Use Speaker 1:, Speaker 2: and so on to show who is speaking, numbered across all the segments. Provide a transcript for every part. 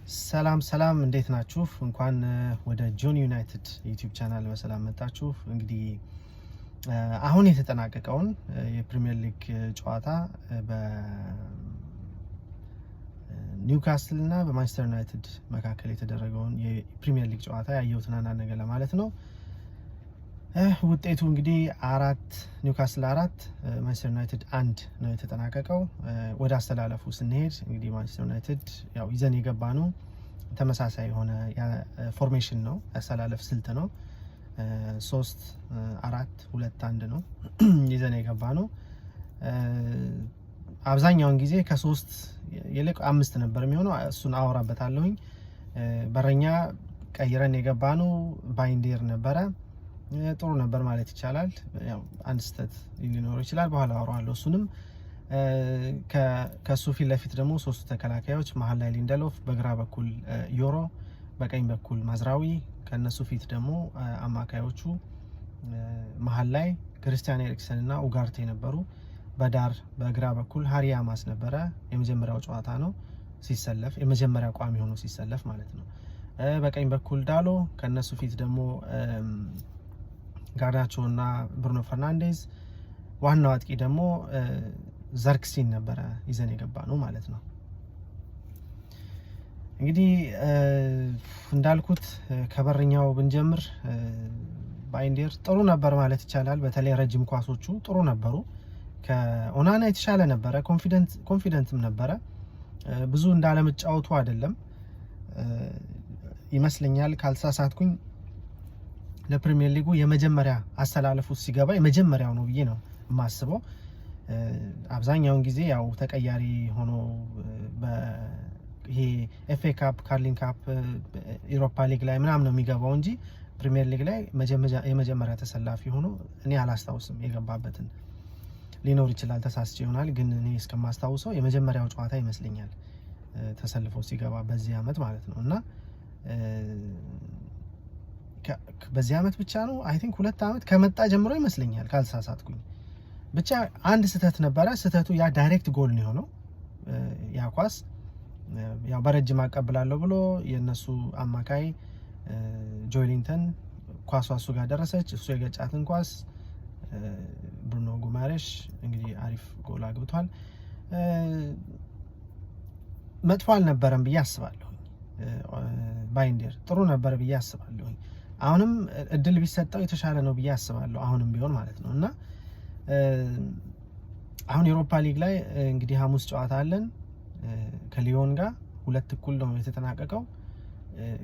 Speaker 1: ሰላም ሰላም፣ እንዴት ናችሁ? እንኳን ወደ ጆን ዩናይትድ ዩቲዩብ ቻናል በሰላም መጣችሁ። እንግዲህ አሁን የተጠናቀቀውን የፕሪሚየር ሊግ ጨዋታ በኒውካስል እና በማንቸስተር ዩናይትድ መካከል የተደረገውን የፕሪሚየር ሊግ ጨዋታ ያየሁትን አንዳንድ ነገር ለማለት ነው። ውጤቱ እንግዲህ 4 ኒውካስል 4፣ ማንቸስተር ዩናይትድ 1 ነው የተጠናቀቀው። ወደ አሰላለፉ ስንሄድ እንግዲህ ማንቸስተር ዩናይትድ ያው ይዘን የገባነው ተመሳሳይ የሆነ formation ነው፣ ያሰላለፍ ስልት ነው። 3-4-2-1 ነው ይዘን የገባነው። አብዛኛውን ጊዜ ከሶስት ይልቅ አምስት ነበር የሚሆነው። እሱን አወራበታለሁኝ። በረኛ ቀይረን የገባነው ባይንዴር ነበረ። ጥሩ ነበር ማለት ይቻላል። ያው አንድ ስህተት ሊኖረው ይችላል፣ በኋላ አወራዋለሁ እሱንም። ከሱ ፊት ለፊት ደግሞ ሶስቱ ተከላካዮች፣ መሀል ላይ ሊንደሎፍ፣ በግራ በኩል ዮሮ፣ በቀኝ በኩል ማዝራዊ፣ ከነሱ ፊት ደግሞ አማካዮቹ መሀል ላይ ክርስቲያን ኤሪክሰን እና ኡጋርቴ ነበሩ። በዳር በግራ በኩል ሃሪ አማስ ነበረ። የመጀመሪያው ጨዋታ ነው ሲሰለፍ፣ የመጀመሪያ ቋሚ ሆኖ ሲሰለፍ ማለት ነው። በቀኝ በኩል ዳሎ፣ ከነሱ ፊት ደግሞ ጋርናቾ እና ብሩኖ ፈርናንዴዝ፣ ዋናው አጥቂ ደግሞ ዘርክሲን ነበረ ይዘን የገባነው ማለት ነው። እንግዲህ እንዳልኩት ከበረኛው ብንጀምር ባይንዴር ጥሩ ነበር ማለት ይቻላል። በተለይ ረጅም ኳሶቹ ጥሩ ነበሩ። ከኦናና የተሻለ ነበረ፣ confident ም ነበረ። ብዙ እንዳለመጫወቱ አይደለም ይመስለኛል፣ ካልሳሳትኩኝ ለፕሪሚየር ሊጉ የመጀመሪያ አሰላለፉ ሲገባ የመጀመሪያው ነው ብዬ ነው የማስበው። አብዛኛውን ጊዜ ያው ተቀያሪ ሆኖ ይሄ ኤፍኤ ካፕ፣ ካርሊንግ ካፕ፣ ኢሮፓ ሊግ ላይ ምናምን ነው የሚገባው እንጂ ፕሪሚየር ሊግ ላይ የመጀመሪያ ተሰላፊ ሆኖ እኔ አላስታውስም የገባበትን። ሊኖር ይችላል፣ ተሳስቼ ይሆናል፣ ግን እኔ እስከማስታውሰው የመጀመሪያው ጨዋታ ይመስለኛል ተሰልፎ ሲገባ በዚህ አመት ማለት ነው። እና በዚህ አመት ብቻ ነው፣ I think 2 አመት ከመጣ ጀምሮ ይመስለኛል ካልተሳሳትኩኝ። ብቻ አንድ ስህተት ነበረ። ስህተቱ ያ direct ጎል ነው የሆነው። ያ ኳስ ያው በረጅም አቀብላለሁ ብሎ የእነሱ አማካይ ጆይሊንተን ኳሷ እሱ ጋር ደረሰች። እሱ የገጫትን ኳስ ብሩኖ ጉማሬሽ እንግዲህ አሪፍ ጎል አግብቷል። መጥፎ አልነበረም ብዬ አስባለሁ። ባይንዴር ጥሩ ነበር ብዬ አስባለሁ። አሁንም እድል ቢሰጠው የተሻለ ነው ብዬ አስባለሁ። አሁንም ቢሆን ማለት ነው። እና አሁን ኤሮፓ ሊግ ላይ እንግዲህ ሐሙስ ጨዋታ አለን ከሊዮን ጋር፣ 2 እኩል ነው የተጠናቀቀው።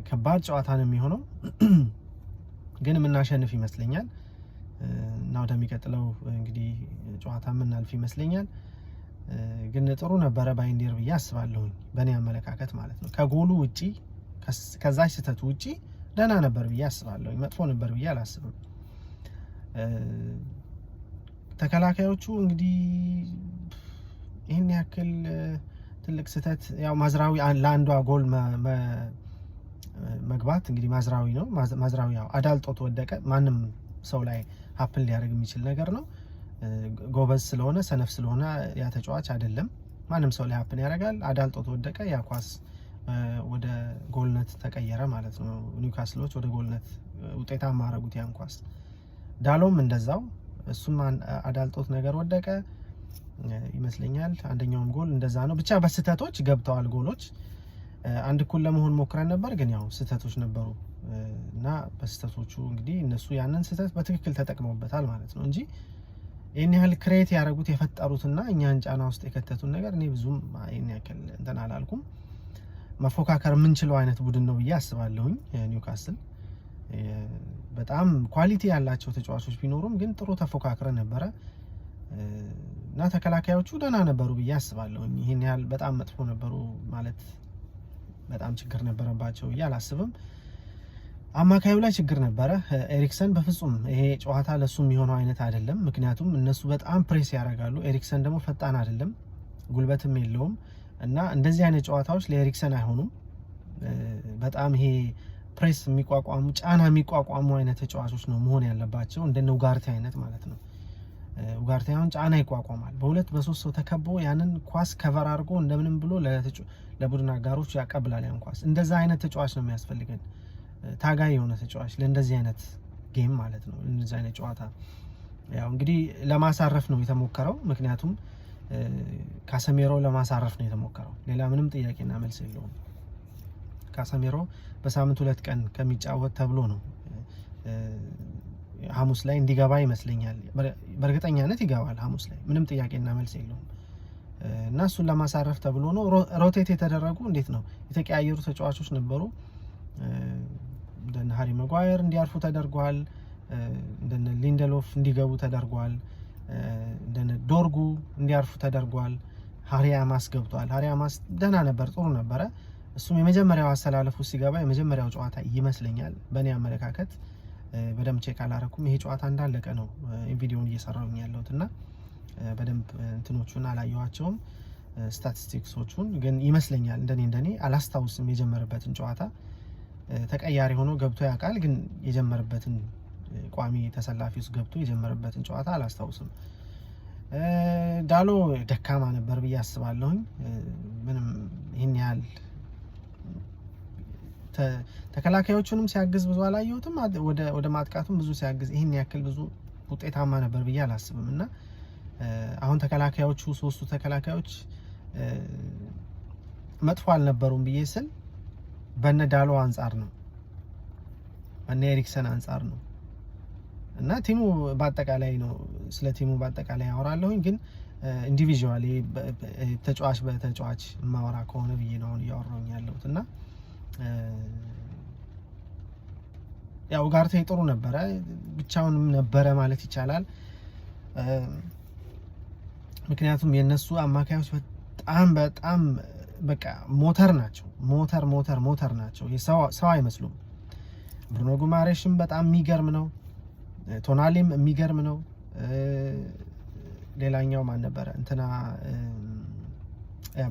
Speaker 1: ከባድ ጨዋታ ነው የሚሆነው፣ ግን የምናሸንፍ ይመስለኛል እና ወደሚቀጥለው እንግዲህ ጨዋታ የምናልፍ ይመስለኛል። ግን ጥሩ ነበረ ባይንዴር ብዬ አስባለሁኝ፣ በእኔ አመለካከት ማለት ነው። ከጎሉ ውጪ፣ ከዛች ስህተቱ ውጪ ደህና ነበር ብዬ አስባለሁኝ። መጥፎ ነበር ብዬ አላስብም። ተከላካዮቹ እንግዲህ ይህን ያክል ትልቅ ስህተት፣ ያው ማዝራዊ ለአንዷ ጎል መግባት እንግዲህ ማዝራዊ ነው። ማዝራዊ ያው አዳልጦት ወደቀ። ማንም ሰው ላይ happen ሊያደርግ የሚችል ነገር ነው። ጎበዝ ስለሆነ፣ ሰነፍ ስለሆነ ያ ተጫዋች አይደለም። ማንም ሰው ላይ happen ያደርጋል። አዳልጦት ወደቀ። ያ ኳስ ወደ ጎልነት ተቀየረ ማለት ነው። ኒውካስሎች ወደ ጎልነት ውጤታማ አደረጉት ያን ኳስ። ዳሎም እንደዛው፣ እሱም አዳልጦት ነገር ወደቀ ይመስለኛል። አንደኛውም ጎል እንደዛ ነው። ብቻ በስህተቶች ገብተዋል ጎሎች። 1 እኩል ለመሆን ሞክረን ነበር፣ ግን ያው ስህተቶች ነበሩ እና በስህተቶቹ እንግዲህ እነሱ ያንን ስህተት በትክክል ተጠቅመውበታል ማለት ነው እንጂ ይህን ያህል create ያደረጉት፣ የፈጠሩትና እኛን ጫና ውስጥ የከተቱን ነገር እኔ ብዙም ይህን ያክል እንትን አላልኩም። መፎካከር የምንችለው አይነት ቡድን ነው ብዬ አስባለሁኝ። ኒውካስል በጣም quality ያላቸው ተጫዋቾች ቢኖሩም ግን ጥሩ ተፎካክረን ነበረ እና ተከላካዮቹ ደህና ነበሩ ብዬ አስባለሁኝ። ይህን ያህል በጣም መጥፎ ነበሩ ማለት፣ በጣም ችግር ነበረባቸው ብዬ አላስብም። አማካዩ ላይ ችግር ነበረ። ኤሪክሰን በፍጹም ይሄ ጨዋታ ለሱ የሚሆነው አይነት አይደለም። ምክንያቱም እነሱ በጣም ፕሬስ ያደርጋሉ። ኤሪክሰን ደግሞ ፈጣን አይደለም፣ ጉልበትም የለውም እና እንደዚህ አይነት ጨዋታዎች ለኤሪክሰን አይሆኑም። በጣም ይሄ ፕሬስ የሚቋቋሙ፣ ጫና የሚቋቋሙ አይነት ተጫዋቾች ነው መሆን ያለባቸው፣ እንደ ኡጋርቴ አይነት ማለት ነው። ኡጋርቴ አሁን ጫና ይቋቋማል። በሁለት በሶስት ሰው ተከቦ ያንን ኳስ cover አድርጎ እንደምንም ብሎ ለቡድን አጋሮቹ ያቀብላል ያን ኳስ። እንደዛ አይነት ተጫዋች ነው የሚያስፈልገን፣ ታጋይ የሆነ ተጫዋች ለእንደዚህ አይነት game ማለት ነው፣ እንደዚህ አይነት ጨዋታ። ያው እንግዲህ ለማሳረፍ ነው የተሞከረው። ምክንያቱም ካሰሜሮ ለማሳረፍ ነው የተሞከረው። ሌላ ምንም ጥያቄና መልስ የለውም። ካሰሜሮ በሳምንት 2 ቀን ከሚጫወት ተብሎ ነው ሐሙስ ላይ እንዲገባ ይመስለኛል። በእርግጠኛነት ይገባል ሐሙስ ላይ፣ ምንም ጥያቄና መልስ የለውም። እና እሱን ለማሳረፍ ተብሎ ነው። Rotate የተደረጉ እንዴት ነው የተቀያየሩ ተጫዋቾች ነበሩ። እንደነ ሃሪ መጓየር እንዲያርፉ ተደርጓል። እንደነ ሊንደሎፍ እንዲገቡ ተደርጓል። እንደነ ዶርጉ እንዲያርፉ ተደርጓል። ሃሪ አማስ ገብቷል። ሃሪ አማስ ደህና ነበር፣ ጥሩ ነበረ። እሱም የመጀመሪያው አሰላለፉ ሲገባ የመጀመሪያው ጨዋታ ይመስለኛል፣ በእኔ አመለካከት። በደንብ check አላረኩም። ይሄ ጨዋታ እንዳለቀ ነው ቪዲዮውን እየሰራሁኝ ያለሁት እና በደንብ እንትኖቹን አላየኋቸውም፣ ስታቲስቲክሶቹን። ግን ይመስለኛል እንደኔ እንደኔ አላስታውስም የጀመረበትን ጨዋታ። ተቀያሪ ሆኖ ገብቶ ያውቃል፣ ግን የጀመረበትን ቋሚ ተሰላፊ ውስጥ ገብቶ የጀመረበትን ጨዋታ አላስታውስም። ዳሎ ደካማ ነበር ብዬ አስባለሁኝ። ምንም ይህን ያህል ተከላካዮቹንም ሲያግዝ ብዙ አላየሁትም። ወደ ማጥቃቱም ብዙ ሲያግዝ ይህን ያክል ብዙ ውጤታማ ነበር ብዬ አላስብም። እና አሁን ተከላካዮቹ ሶስቱ ተከላካዮች መጥፎ አልነበሩም ብዬ ስል በነ ዳሎ አንጻር ነው፣ በነ ኤሪክሰን አንጻር ነው። እና team ኡ በአጠቃላይ ነው፣ ስለ team ኡ በአጠቃላይ አወራለሁኝ። ግን individually ተጫዋች በተጫዋች ማወራ ከሆነ ብዬ ነው አሁን እያወራሁኝ ያለሁት። እና ያው ኡጋርቴ ጥሩ ነበረ፣ ብቻውንም ነበረ ማለት ይቻላል። ምክንያቱም የነሱ አማካዮች በጣም በጣም በቃ ሞተር ናቸው። ሞተር ሞተር ሞተር ናቸው። ሰው አይመስሉም። ብሩኖ ጉማሬሽም በጣም የሚገርም ነው። ቶናሊም የሚገርም ነው። ሌላኛው ማን ነበረ? እንትና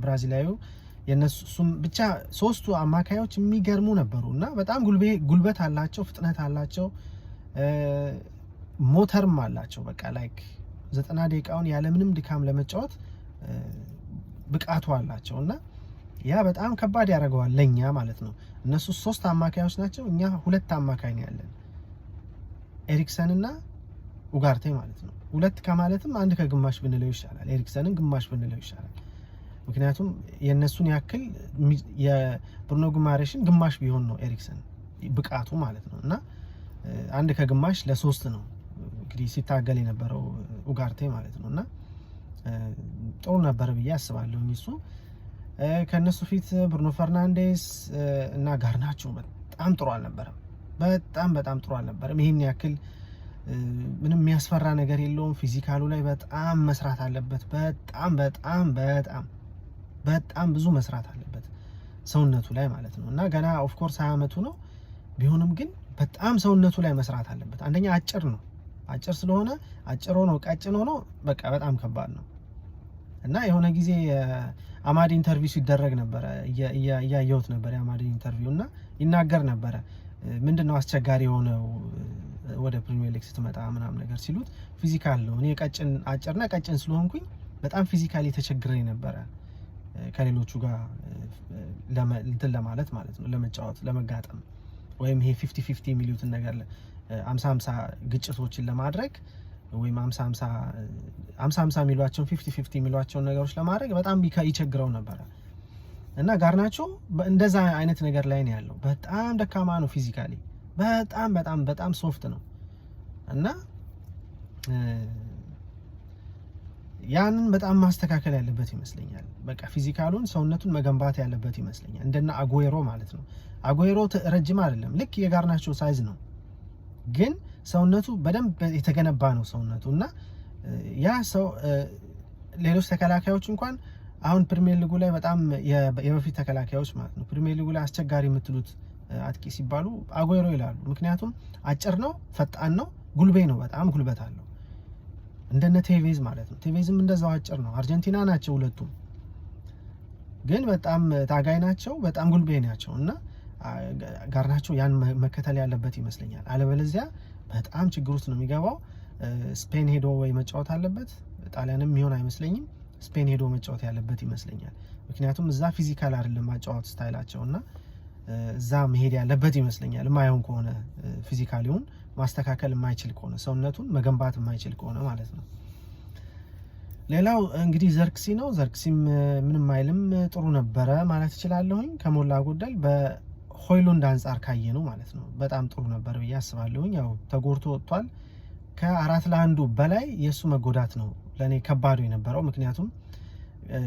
Speaker 1: ብራዚላዊው የነሱም ብቻ ሶስቱ አማካዮች የሚገርሙ ነበሩ እና በጣም ጉልበት አላቸው፣ ፍጥነት አላቸው፣ ሞተርም አላቸው። በቃ like 90 ደቂቃውን ያለምንም ድካም ለመጫወት ብቃቱ አላቸው እና ያ በጣም ከባድ ያደርገዋል ለኛ ማለት ነው። እነሱ ሶስት አማካዮች ናቸው፣ እኛ ሁለት አማካይ ነው ያለን፣ ኤሪክሰን እና ኡጋርቴ ማለት ነው። ሁለት ከማለትም አንድ ከግማሽ ብንለው ይሻላል። ኤሪክሰንን ግማሽ ብንለው ይሻላል። ምክንያቱም የእነሱን ያክል የብሩኖ ጉማሬሽን ግማሽ ቢሆን ነው ኤሪክሰን ብቃቱ ማለት ነው። እና አንድ ከግማሽ ለሶስት ነው እንግዲህ ሲታገል የነበረው ኡጋርቴ ማለት ነው። እና ጥሩ ነበር ብዬ አስባለሁ። እሱ ከእነሱ ፊት ብሩኖ ፈርናንዴስ እና ጋርናቾ በጣም ጥሩ አልነበረም። በጣም በጣም ጥሩ አልነበረም። ይህን ያክል ምንም የሚያስፈራ ነገር የለውም። Physical ኡ ላይ በጣም መስራት አለበት። በጣም በጣም በጣም በጣም ብዙ መስራት አለበት ሰውነቱ ላይ ማለት ነው። እና ገና of course 20 አመቱ ነው። ቢሆንም ግን በጣም ሰውነቱ ላይ መስራት አለበት። አንደኛ አጭር ነው። አጭር ስለሆነ አጭር ሆኖ ቀጭን ሆኖ በቃ በጣም ከባድ ነው። እና የሆነ ጊዜ አማድ interview ሲደረግ ነበረ፣ እያየሁት ነበር የአማድ interview እና ይናገር ነበረ፣ ምንድነው አስቸጋሪ የሆነው ወደ ፕሪሚየር ሊግ ስትመጣ ምናምን ነገር ሲሉት physical ነው። እኔ ቀጭን አጭርና ቀጭን ስለሆንኩኝ በጣም physically ተቸግሬ ነበረ ከሌሎቹ ጋር እንትን ለማለት ማለት ነው፣ ለመጫወት፣ ለመጋጠም ወይም ይሄ 50-50 የሚሉትን ነገር 50-50 ግጭቶችን ለማድረግ ወይም 50-50 የሚሏቸውን 50-50 የሚሏቸውን ነገሮች ለማድረግ በጣም ይቸግረው ነበረ። እና ጋርናቾ እንደዛ አይነት ነገር ላይ ነው ያለው። በጣም ደካማ ነው physically፣ በጣም በጣም በጣም soft ነው እና ያንን በጣም ማስተካከል ያለበት ይመስለኛል። በቃ physical ኡን ሰውነቱን መገንባት ያለበት ይመስለኛል። እንደነ አጉዌሮ ማለት ነው። አጉዌሮ ረጅም አይደለም፣ ልክ የጋርናቾ size ነው፣ ግን ሰውነቱ በደንብ የተገነባ ነው ሰውነቱ። እና ያ ሰው ሌሎች ተከላካዮች እንኳን አሁን ፕሪሚየር ሊጉ ላይ በጣም የበፊት ተከላካዮች ማለት ነው ፕሪሚየር ሊጉ ላይ አስቸጋሪ የምትሉት አጥቂ ሲባሉ አጉዌሮ ይላሉ። ምክንያቱም አጭር ነው፣ ፈጣን ነው፣ ጉልቤ ነው፣ በጣም ጉልበት አለው። እንደነ ቴቬዝ ማለት ነው። ቴቬዝም እንደዛው አጭር ነው። አርጀንቲና ናቸው ሁለቱም፣ ግን በጣም ታጋይ ናቸው፣ በጣም ጉልቤ ናቸው። እና ጋርናቾ ያን መከተል ያለበት ይመስለኛል። አለበለዚያ በጣም ችግር ውስጥ ነው የሚገባው። ስፔን ሄዶ ወይ መጫወት አለበት፣ ጣሊያንም የሚሆን አይመስለኝም። ስፔን ሄዶ መጫወት ያለበት ይመስለኛል። ምክንያቱም እዛ physical አይደለም አጨዋወት style ኣቸው እና እዛ መሄድ ያለበት ይመስለኛል። የማይሆን ከሆነ physically ውን ማስተካከል የማይችል ከሆነ፣ ሰውነቱን መገንባት የማይችል ከሆነ ማለት ነው። ሌላው እንግዲህ ዘርክሲ ነው። ዘርክሲም ምንም አይልም፣ ጥሩ ነበረ ማለት እችላለሁኝ። ከሞላ ጎደል በሆይሉንድ አንጻር ካየነው ማለት ነው በጣም ጥሩ ነበር ብዬ አስባለሁኝ። ያው ተጎድቶ ወጥቷል። ከ4-1 በላይ የእሱ መጎዳት ነው ለእኔ ከባዱ የነበረው። ምክንያቱም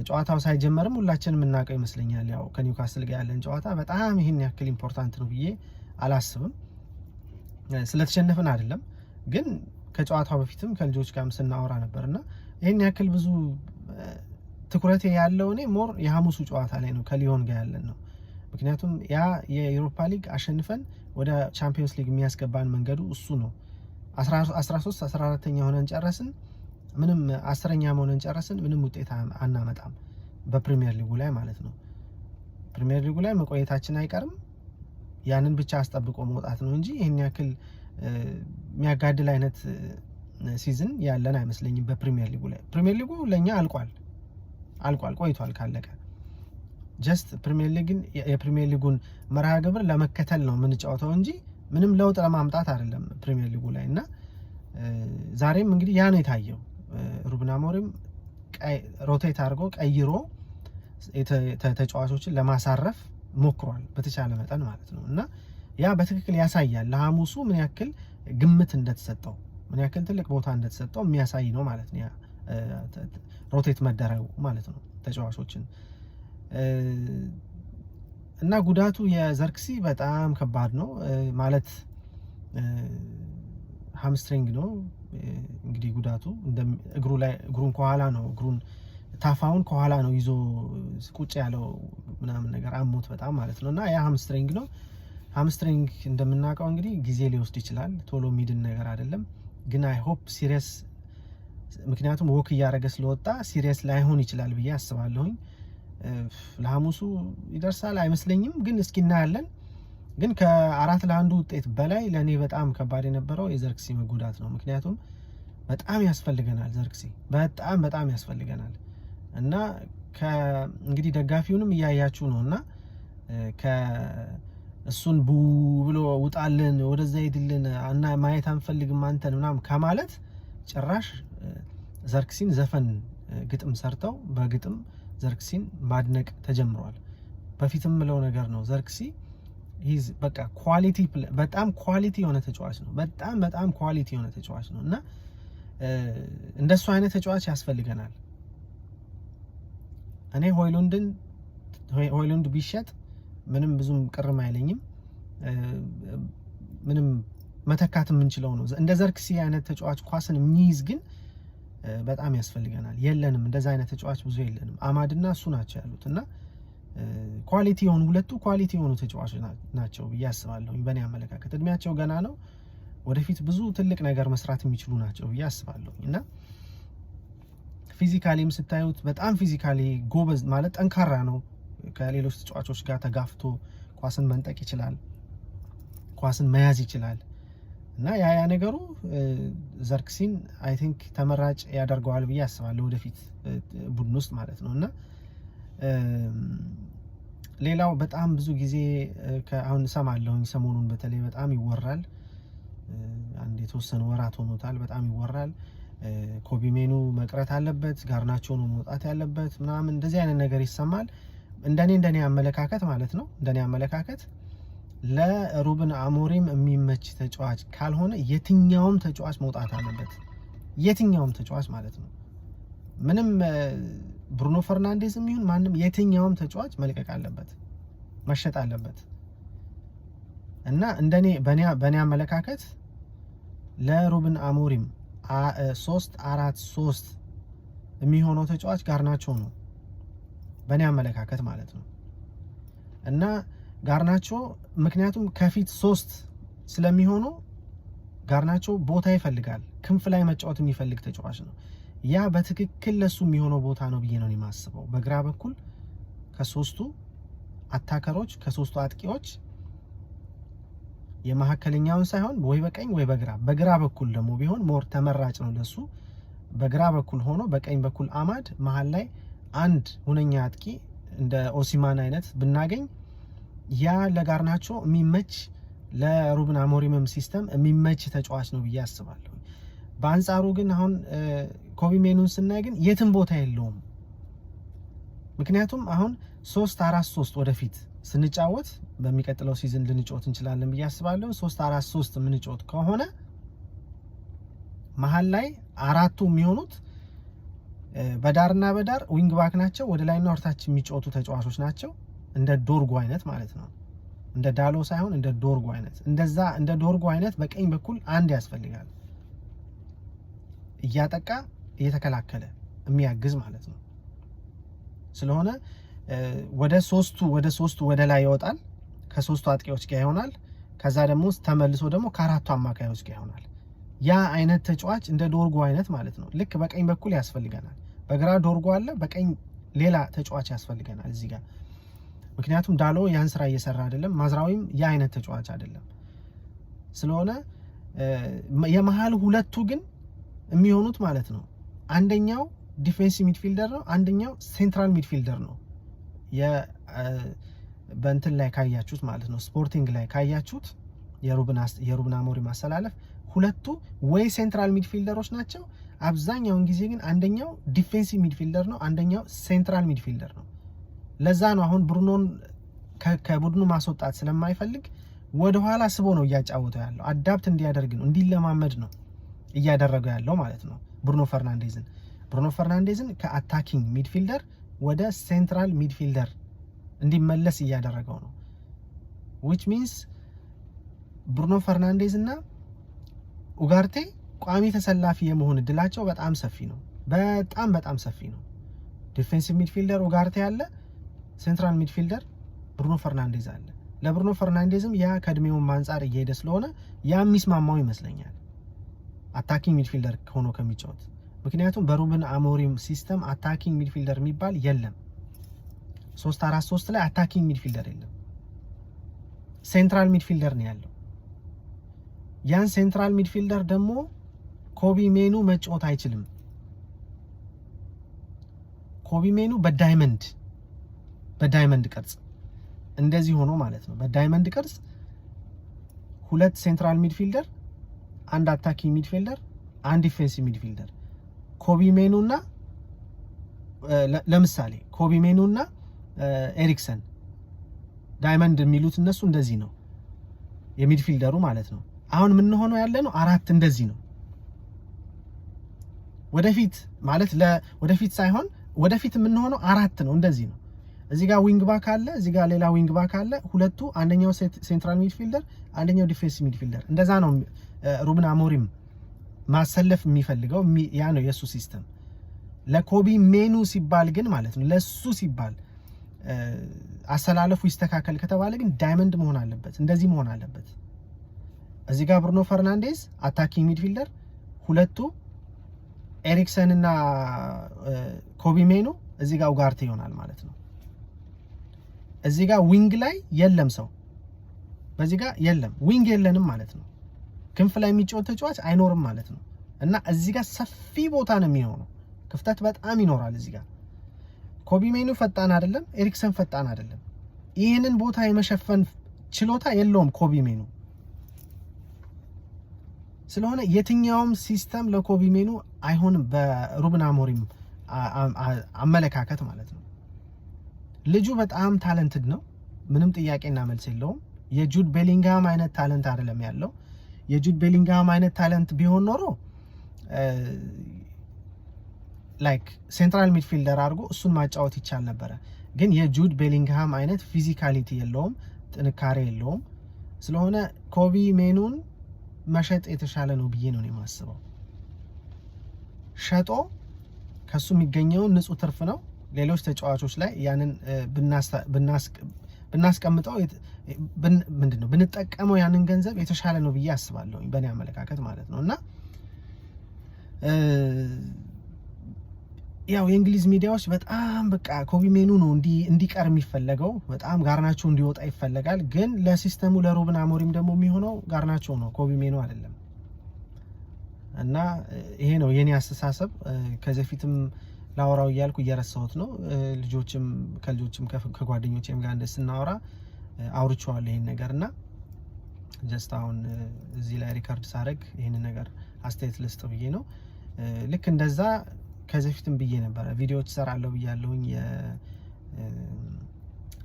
Speaker 1: ጨዋታው ሳይጀመርም ሁላችንም የምናውቀው ይመስለኛል። ያው ከኒውካስል ጋር ያለን ጨዋታ በጣም ይህን ያክል important ነው ብዬ አላስብም። ስለተሸነፍን አይደለም፣ ግን ከጨዋታው በፊትም ከልጆች ጋርም ስናወራ ነበር እና ይህን ያክል ብዙ ትኩረቴ ያለው እኔ more የሐሙሱ ጨዋታ ላይ ነው፣ ከሊዮን ጋር ያለን ነው። ምክንያቱም ያ የዩሮፓ ሊግ አሸንፈን ወደ ቻምፒዮንስ ሊግ የሚያስገባን መንገዱ እሱ ነው። 13 14ተኛ ሆነን ጨረስን። ምንም 10ኛ ሆነን ጨረስን። ምንም ውጤት አናመጣም በፕሪሚየር ሊጉ ላይ ማለት ነው። ፕሪሚየር ሊጉ ላይ መቆየታችን አይቀርም። ያንን ብቻ አስጠብቆ መውጣት ነው እንጂ ይህን ያክል የሚያጋድል አይነት season ያለን አይመስለኝም በፕሪሚየር ሊጉ ላይ። ፕሪሚየር ሊጉ ለእኛ አልቋል አልቋል ቆይቷል ካለቀ። Just ፕሪሚየር ሊግን የፕሪሚየር ሊጉን መርሃ ግብር ለመከተል ነው የምንጫወተው እንጂ ምንም ለውጥ ለማምጣት አይደለም ፕሪሚየር ሊጉ ላይ። እና ዛሬም እንግዲህ ያ ነው የታየው። ሩበን አሞሪም rotate አድርጎ ቀይሮ ተጫዋቾችን ለማሳረፍ ሞክሯል በተቻለ መጠን ማለት ነው። እና ያ በትክክል ያሳያል ለሐሙሱ ምን ያክል ግምት እንደተሰጠው፣ ምን ያክል ትልቅ ቦታ እንደተሰጠው የሚያሳይ ነው ማለት ነው። Rotate መደረጉ ማለት ነው ተጫዋቾችን። እና ጉዳቱ የዘርክሲ በጣም ከባድ ነው፣ ማለት hamstring ነው እንግዲህ ጉዳቱ። እግሩ ላይ እግሩን ከኋላ ነው፣ እግሩን ታፋውን ከኋላ ነው ይዞ ቁጭ ያለው ምናምን ነገር አሞት በጣም ማለት ነው። እና ያ hamstring ነው። Hamstring እንደምናውቀው እንግዲህ ጊዜ ሊወስድ ይችላል፣ ቶሎ የሚድን ነገር አይደለም። ግን I hope serious፣ ምክንያቱም walk እያደረገ ስለወጣ serious ላይሆን ይችላል ብዬ አስባለሁኝ። ለሐሙሱ ይደርሳል አይመስለኝም፣ ግን እስኪ እናያለን። ግን ከ4-1 ውጤት በላይ ለእኔ በጣም ከባድ የነበረው የዘርክሲ መጎዳት ነው። ምክንያቱም በጣም ያስፈልገናል ዘርክሲ፣ በጣም በጣም ያስፈልገናል። እና እንግዲህ ደጋፊውንም እያያችሁ ነው እና እሱን boo ብሎ ውጣልን፣ ወደዛ ሂድልን እና ማየት አንፈልግም አንተን ምናምን ከማለት ጭራሽ ዘርክሲን ዘፈን ግጥም ሰርተው በግጥም ዘርክሲን ማድነቅ ተጀምሯል። በፊትም ምለው ነገር ነው፣ ዘርክሲ he's በቃ quality፣ በጣም quality የሆነ ተጫዋች ነው። በጣም በጣም quality የሆነ ተጫዋች ነው እና እንደሱ አይነት ተጫዋች ያስፈልገናል። እኔ ሆይሉንድ ቢሸጥ ምንም ብዙም ቅርም አይለኝም። ምንም መተካት የምንችለው ነው። እንደ ዘርክሲ አይነት ተጫዋች ኳስን የሚይዝ ግን በጣም ያስፈልገናል። የለንም፣ እንደዛ አይነት ተጫዋች ብዙ የለንም። አማድና እሱ ናቸው ያሉት እና quality የሆኑ፣ ሁለቱ quality የሆኑ ተጫዋቾች ናቸው ብዬ አስባለሁ። በእኔ አመለካከት እድሜያቸው ገና ነው። ወደፊት ብዙ ትልቅ ነገር መስራት የሚችሉ ናቸው ብዬ አስባለሁ። እና physically ም ስታዩት በጣም physically ጎበዝ፣ ማለት ጠንካራ ነው። ከሌሎች ተጫዋቾች ጋር ተጋፍቶ ኳስን መንጠቅ ይችላል፣ ኳስን መያዝ ይችላል። እና ያ ያ ነገሩ ዘርክሲን I think ተመራጭ ያደርገዋል ብዬ አስባለሁ ወደፊት ቡድን ውስጥ ማለት ነው። እና ሌላው በጣም ብዙ ጊዜ አሁን እሰማለሁኝ፣ ሰሞኑን በተለይ በጣም ይወራል። አንድ የተወሰኑ ወራት ሆኖታል። በጣም ይወራል። ኮቢ ሜኑ መቅረት አለበት፣ ጋርናቾ ነው መውጣት ያለበት ምናምን እንደዚህ አይነት ነገር ይሰማል። እንደኔ አመለካከት ማለት ነው፣ እንደኔ አመለካከት ለሩብን አሞሪም የሚመች ተጫዋች ካልሆነ የትኛውም ተጫዋች መውጣት አለበት። የትኛውም ተጫዋች ማለት ነው። ምንም ብሩኖ ፈርናንዴዝም ይሁን ማንም የትኛውም ተጫዋች መልቀቅ አለበት፣ መሸጥ አለበት። እና እንደኔ በኔ አመለካከት ለሩብን አሞሪም 3-4-3 የሚሆነው ተጫዋች ጋርናቾ ነው፣ በእኔ አመለካከት ማለት ነው። እና ጋርናቾ ምክንያቱም ከፊት ሶስት ስለሚሆኑ ጋርናቾ ቦታ ይፈልጋል። ክንፍ ላይ መጫወት የሚፈልግ ተጫዋች ነው። ያ በትክክል ለሱ የሚሆነው ቦታ ነው ብዬ ነው የማስበው። በግራ በኩል ከሶስቱ attacker ኦች፣ ከሶስቱ አጥቂዎች የመካከለኛውን ሳይሆን ወይ በቀኝ ወይ በግራ፣ በግራ በኩል ደግሞ ቢሆን more ተመራጭ ነው ለሱ። በግራ በኩል ሆኖ በቀኝ በኩል አማድ፣ መሀል ላይ አንድ ሁነኛ አጥቂ እንደ ኦሲማን አይነት ብናገኝ ያ ለጋርናቾ የሚመች፣ ለሩብን አሞሪምም system የሚመች ተጫዋች ነው ብዬ አስባለሁ። በአንጻሩ ግን አሁን ኮቢ ሜኑን ስናይ ግን የትም ቦታ የለውም። ምክንያቱም አሁን 3-4-3 ወደፊት ስንጫወት፣ በሚቀጥለው season ልንጫወት እንችላለን ብዬ አስባለሁ። 3-4-3 የምንጫወት ከሆነ መሀል ላይ አራቱ የሚሆኑት በዳርና በዳር wing back ናቸው። ወደ ላይና ወደታች የሚጫወቱ ተጫዋቾች ናቸው። እንደ ዶርጉ አይነት ማለት ነው። እንደ ዳሎ ሳይሆን እንደ ዶርጉ አይነት፣ እንደዛ እንደ ዶርጉ አይነት በቀኝ በኩል አንድ ያስፈልጋል፣ እያጠቃ እየተከላከለ የሚያግዝ ማለት ነው። ስለሆነ ወደ ሶስቱ ወደ ላይ ይወጣል፣ ከሶስቱ አጥቂዎች ጋር ይሆናል። ከዛ ደግሞ ተመልሶ ደግሞ ከአራቱ አማካዮች ጋር ይሆናል። ያ አይነት ተጫዋች እንደ ዶርጉ አይነት ማለት ነው። ልክ በቀኝ በኩል ያስፈልገናል። በግራ ዶርጉ አለ፣ በቀኝ ሌላ ተጫዋች ያስፈልገናል እዚህ ጋር። ምክንያቱም ዳሎ ያን ስራ እየሰራ አይደለም፣ ማዝራዊም ያ አይነት ተጫዋች አይደለም። ስለሆነ የመሀል ሁለቱ ግን የሚሆኑት ማለት ነው፣ አንደኛው defensive midfielder ነው፣ አንደኛው central midfielder ነው። በእንትን ላይ ካያችሁት ማለት ነው፣ ስፖርቲንግ ላይ ካያችሁት የሩብን አሞሪም አሰላለፍ ሁለቱ ወይ central midfielder ኦች ናቸው። አብዛኛውን ጊዜ ግን አንደኛው defensive midfielder ነው፣ አንደኛው central midfielder ነው። ለዛ ነው አሁን ብሩኖን ከቡድኑ ማስወጣት ስለማይፈልግ ወደኋላ ስቦ ነው እያጫወተው ያለው። Adapt እንዲያደርግ ነው፣ እንዲለማመድ ነው እያደረገው ያለው ማለት ነው። ብሩኖ ፈርናንዴዝን ከ attacking midfielder ወደ central midfielder እንዲመለስ እያደረገው ነው። Which means ብሩኖ ፈርናንዴዝ እና ኡጋርቴ ቋሚ ተሰላፊ የመሆን እድላቸው በጣም ሰፊ ነው። በጣም በጣም ሰፊ ነው። Defensive midfielder ኡጋርቴ አለ፣ central midfielder ብሩኖ ፈርናንዴዝ አለ። ለብሩኖ ፈርናንዴዝም ያ ከእድሜውም አንጻር እየሄደ ስለሆነ ያ የሚስማማው ይመስለኛል attacking midfielder ሆኖ ከሚጫወት። ምክንያቱም በሩበን አሞሪም system attacking midfielder የሚባል የለም። 3-4-3 ላይ attacking midfielder የለም። Central midfielder ነው ያለው። ያን central midfielder ደግሞ ኮቢ ሜኑ መጫወት አይችልም። ኮቢ ሜኑ በ diamond ቅርጽ እንደዚህ ሆኖ ማለት ነው። በ diamond ቅርጽ ሁለት central midfielder፣ አንድ attacking midfielder፣ አንድ defensive midfielder፣ ኮቢ ሜኑ እና ለምሳሌ ኮቢ ሜኑ እና ኤሪክሰን diamond የሚሉት እነሱ እንደዚህ ነው፣ የ midfielder ኡ ማለት ነው። አሁን የምንሆነው ያለ ነው አራት እንደዚህ ነው። ወደፊት ማለት ወደፊት ሳይሆን ወደፊት የምንሆነው አራት ነው፣ እንደዚህ ነው። እዚህ ጋር wing back አለ፣ እዚህ ጋር ሌላ wing back አለ። ሁለቱ አንደኛው central midfielder፣ አንደኛው defensive midfielder። እንደዛ ነው ሩበን አሞሪም ማሰለፍ የሚፈልገው፣ ያ ነው የእሱ system። ለኮቢ ሜኑ ሲባል ግን ማለት ነው፣ ለሱ ሲባል አሰላለፉ ይስተካከል ከተባለ ግን diamond መሆን አለበት፣ እንደዚህ መሆን አለበት። እዚህ ጋር ብሩኖ ፈርናንዴዝ attacking midfielder፣ ሁለቱ ኤሪክሰን እና ኮቢ ሜኑ፣ እዚህ ጋር ኡጋርቴ ይሆናል ማለት ነው። እዚህ ጋር wing ላይ የለም ሰው፣ በዚህ ጋር የለም፣ wing የለንም ማለት ነው። ክንፍ ላይ የሚጫወት ተጫዋች አይኖርም ማለት ነው። እና እዚህ ጋር ሰፊ ቦታ ነው የሚሆነው፣ ክፍተት በጣም ይኖራል። እዚህ ጋር ኮቢ ሜኑ ፈጣን አይደለም፣ ኤሪክሰን ፈጣን አይደለም። ይህንን ቦታ የመሸፈን ችሎታ የለውም ኮቢ ሜኑ። ስለሆነ የትኛውም system ለኮቢ ሜኑ አይሆንም፣ በሩበን አሞሪም አመለካከት ማለት ነው። ልጁ በጣም talented ነው፣ ምንም ጥያቄና መልስ የለውም። የጁድ ቤሊንግሃም አይነት talent አይደለም ያለው። የጁድ ቤሊንግሃም አይነት talent ቢሆን ኖሮ like central midfielder አድርጎ እሱን ማጫወት ይቻል ነበረ። ግን የጁድ ቤሊንግሃም አይነት physicality የለውም፣ ጥንካሬ የለውም። ስለሆነ ኮቢ ሜኑን መሸጥ የተሻለ ነው ብዬ ነው የማስበው። ሸጦ ከሱ የሚገኘውን ንጹህ ትርፍ ነው ሌሎች ተጫዋቾች ላይ ያንን ብናስቀምጠው፣ ምንድን ነው፣ ብንጠቀመው ያንን ገንዘብ የተሻለ ነው ብዬ አስባለሁ፣ በእኔ አመለካከት ማለት ነው። እና ያው የእንግሊዝ ሚዲያዎች በጣም በቃ ኮቢ ሜኑ ነው እንዲቀር የሚፈለገው፣ በጣም ጋርናቾ እንዲወጣ ይፈለጋል። ግን ለ system ኡ ለሩበን አሞሪም ደግሞ የሚሆነው ጋርናቾ ነው፣ ኮቢ ሜኑ አይደለም። እና ይሄ ነው የኔ አስተሳሰብ። ከዚህ በፊትም ላወራው እያልኩ እየረሳሁት ነው። ልጆችም ከልጆችም ከጓደኞቼም ጋር እንደ ስናወራ አውርቼዋለሁ ይሄን ነገር። እና just አሁን እዚህ ላይ record ሳደርግ ይህንን ነገር አስተያየት ልስጥ ብዬ ነው። ልክ እንደዛ ከዚህ በፊትም ብዬ ነበረ፣ ቪዲዮዎች እሰራለሁ ብያለሁኝ።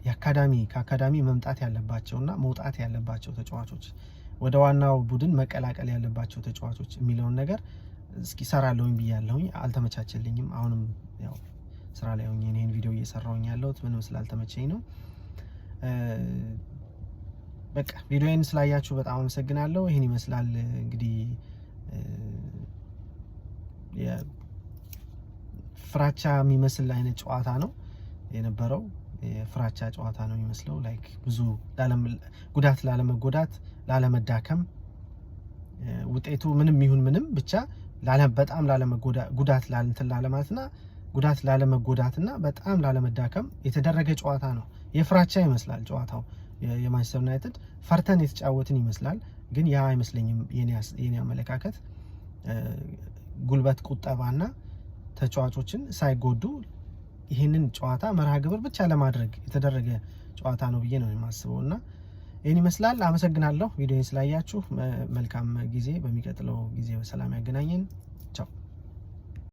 Speaker 1: የአካዳሚ ከአካዳሚ መምጣት ያለባቸውና መውጣት ያለባቸው ተጫዋቾች፣ ወደ ዋናው ቡድን መቀላቀል ያለባቸው ተጫዋቾች የሚለውን ነገር እስኪ እሰራለሁኝ ብያለሁኝ። አልተመቻቸልኝም። አሁንም ያው ስራ ላይ ሆኜ ይህን ቪዲዮ እየሰራሁኝ ያለሁት ምንም ስላልተመቸኝ ነው። በቃ ቪዲዮዬን ስላያችሁ በጣም አመሰግናለሁ። ይህን ይመስላል እንግዲህ። ፍራቻ የሚመስል አይነት ጨዋታ ነው የነበረው። የፍራቻ ጨዋታ ነው የሚመስለው። Like ብዙ ጉዳት ላለመጎዳት፣ ላለመዳከም፣ ውጤቱ ምንም ይሁን ምንም ብቻ በጣም ጉዳት እንትን ላለማለትና ጉዳት ላለመጎዳትና በጣም ላለመዳከም የተደረገ ጨዋታ ነው። የፍራቻ ይመስላል ጨዋታው። የማንቸስተር ዩናይትድ ፈርተን የተጫወትን ይመስላል፣ ግን ያ አይመስለኝም። የኔ አመለካከት ጉልበት ቁጠባና ተጫዋቾችን ሳይጎዱ ይህንን ጨዋታ መርሃ ግብር ብቻ ለማድረግ የተደረገ ጨዋታ ነው ብዬ ነው የማስበው። እና ይህን ይመስላል። አመሰግናለሁ ቪዲዮን ስላያችሁ። መልካም ጊዜ። በሚቀጥለው ጊዜ በሰላም ያገናኘን። ቻው።